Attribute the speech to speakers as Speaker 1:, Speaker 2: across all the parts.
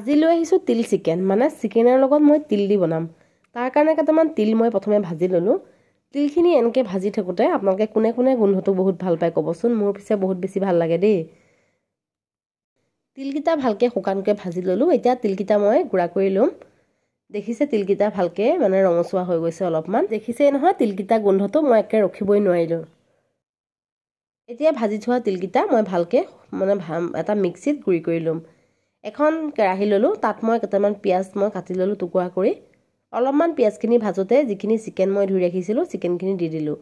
Speaker 1: আজি লৈ আহিছোঁ তিল চিকেন, মানে চিকেনৰ লগত মই তিল দি বনাম। তাৰ কাৰণে কেইটামান তিল মই প্ৰথমে ভাজি ল'লোঁ। তিলখিনি এনেকৈ ভাজি থাকোঁতে আপোনালোকে কোনে কোনে গোন্ধটো বহুত ভাল পায় ক'বচোন, মোৰ পিছে বহুত বেছি ভাল লাগে দেই। তিলকেইটা ভালকৈ শুকানকৈ ভাজি ল'লোঁ। এতিয়া তিলকেইটা মই গুড়া কৰি ল'ম। দেখিছে তিলকেইটা ভালকৈ মানে ৰঙচুৱা হৈ গৈছে অলপমান, দেখিছেই নহয় তিলকেইটা গোন্ধটো মই একে ৰখিবই নোৱাৰিলোঁ। এতিয়া ভাজি থোৱা তিলকেইটা মই ভালকৈ মানে এটা মিক্সিত গুড়ি কৰি ল'ম। এখন কেৰাহী ল'লোঁ, তাত মই কেইটামান পিঁয়াজ মই কাটি ল'লোঁ টুকুৰা কৰি। অলপমান পিঁয়াজখিনি ভাজোঁতে যিখিনি চিকেন মই ধুই ৰাখিছিলোঁ চিকেনখিনি দি দিলোঁ।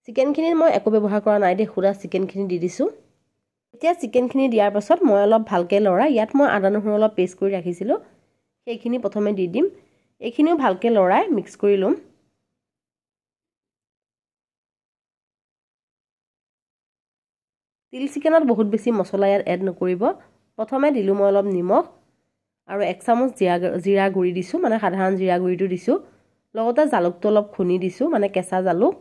Speaker 1: চিকেনখিনিত মই একো ব্যৱহাৰ কৰা নাই দেই, সুদা চিকেনখিনি দি দিছোঁ। এতিয়া চিকেনখিনি দিয়াৰ পাছত মই অলপ ভালকৈ লৰাই ইয়াত মই আদা নহৰু অলপ পেষ্ট কৰি ৰাখিছিলোঁ, সেইখিনি প্ৰথমে দি দিম। এইখিনিও ভালকৈ লৰাই মিক্স কৰি ল'ম। তিল চিকেনত বহুত বেছি মছলা ইয়াত এড নকৰিব। প্ৰথমে দিলোঁ মই অলপ নিমখ আৰু এক চামুচ জিৰা গুড়ি দিছোঁ, মানে সাধাৰণ জিৰা গুড়িটো দিছোঁ। লগতে জালুকটো অলপ খুন্দি দিছোঁ, মানে কেঁচা জালুক,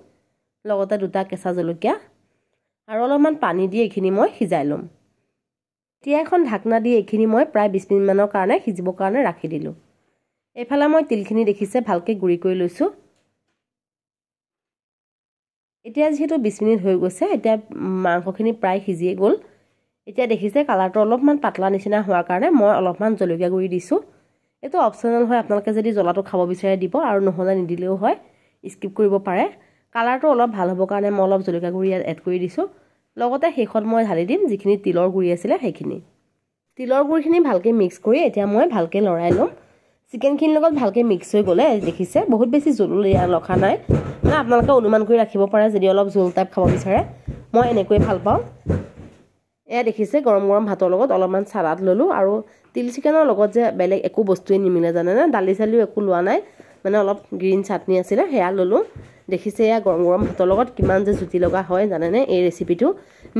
Speaker 1: লগতে দুটা কেঁচা জলকীয়া আৰু অলপমান পানী দি এইখিনি মই সিজাই ল'ম। এতিয়া এখন ঢাকনা দি এইখিনি মই প্ৰায় 20 মিনিটমানৰ কাৰণে সিজিবৰ কাৰণে ৰাখি দিলোঁ। এইফালে মই তিলখিনি দেখিছে ভালকৈ গুড়ি কৰি লৈছোঁ। এতিয়া যিহেতু 20 মিনিট হৈ গৈছে, এতিয়া মাংসখিনি প্ৰায় সিজিয়ে গ'ল। এতিয়া দেখিছে কালাৰটো অলপমান পাতলা নিচিনা হোৱাৰ কাৰণে মই অলপমান জলকীয়া গুড়ি দিছোঁ। এইটো অপশ্যনেল হয়, আপোনালোকে যদি জ্বলাটো খাব বিচাৰে দিব, আৰু নহ'লে নিদিলেও হয়, স্কিপ কৰিব পাৰে। কালাৰটো অলপ ভাল হ'বৰ কাৰণে মই অলপ জলকীয়া গুড়ি ইয়াত এড কৰি দিছোঁ। লগতে শেষত মই ঢালি দিম যিখিনি তিলৰ গুড়ি আছিলে সেইখিনি। তিলৰ গুড়িখিনি ভালকৈ মিক্স কৰি এতিয়া মই ভালকৈ লৰাই ল'ম। চিকেনখিনিৰ লগত ভালকৈ মিক্স হৈ গ'লে দেখিছে বহুত বেছি জোল ৰখা নাই, মানে আপোনালোকে অনুমান কৰি ৰাখিব পাৰে যদি অলপ জোল টাইপ খাব বিচাৰে। মই এনেকৈয়ে ভাল পাওঁ। এয়া দেখিছে গৰম গৰম ভাতৰ লগত অলপমান চালাড ল'লোঁ। আৰু তিল চিকেনৰ লগত যে বেলেগ একো বস্তুৱে নিমিলে জানেনে, দালি চালিও একো লোৱা নাই, মানে অলপ গ্ৰীণ চাটনি আছিলে সেয়া ল'লোঁ। দেখিছে এয়া গৰম গৰম ভাতৰ লগত কিমান যে জুতি লগা হয় জানেনে। এই ৰেচিপিটো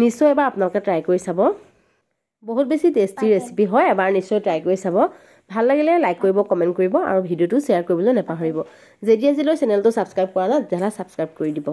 Speaker 1: নিশ্চয় এবাৰ আপোনালোকে ট্ৰাই কৰি চাব, বহুত বেছি টেষ্টি ৰেচিপি হয়, এবাৰ নিশ্চয় ট্ৰাই কৰি চাব। ভাল লাগিলে লাইক কৰিব, কমেণ্ট কৰিব আৰু ভিডিঅ'টো শ্বেয়াৰ কৰিবলৈ নাপাহৰিব। যদি আজিলৈ চেনেলটো ছাবস্ক্ৰাইব কৰা নাই তেতিয়াহ'লে ছাবস্ক্ৰাইব কৰি দিব।